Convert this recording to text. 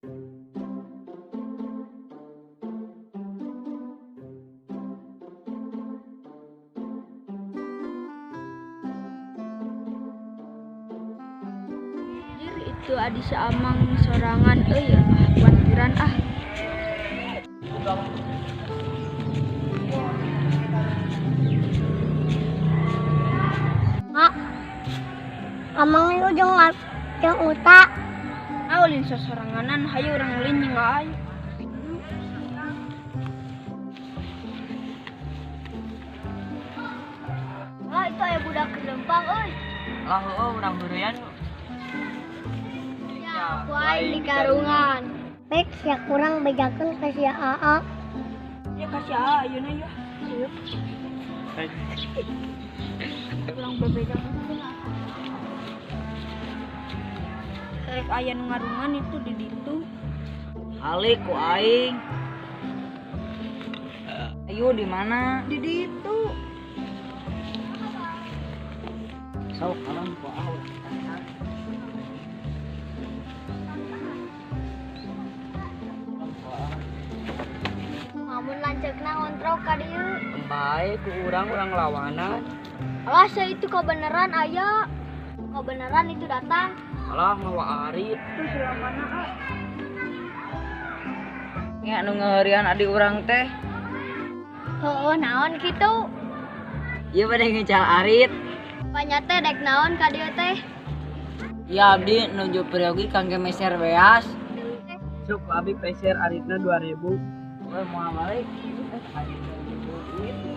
Jir itu adi si Amang sorangan euy, ah kuatiran ah. Mak, Amang ieu jeung jeung Uta. Ah ulin sosoranganan, hayu urang ulin jeung aing. Ah, itu aya budak lempang euy. Lah heueuh urang heureuyan. Ya, ku aing di karungan. Pek sia kurang bejakeun ka si Aa. Ya ka si Aa ayeuna ya. Ayo. Urang bebejakeun. Rek aya nu ngarungan itu di ditu. Halik ku aing. Ayo di mana? Di ditu. Sok kalem ku aing. Lamun lanceukna ngontrok ka dieu. Bae ku urang urang lawanan. Alah sia itu kebenaran aya. Kebenaran itu datang. Alah mawa arit. Tuh selamana ah. Nya anu ngeheurian adi urang teh. Heueuh naon kitu? Ieu bade ngecal arit. Panya teh dek naon ka dieu teh? Ieu abdi nuju peryogi kangge meser beas. Sok abdi peser aritna 2000. Weh moal balik. Duit.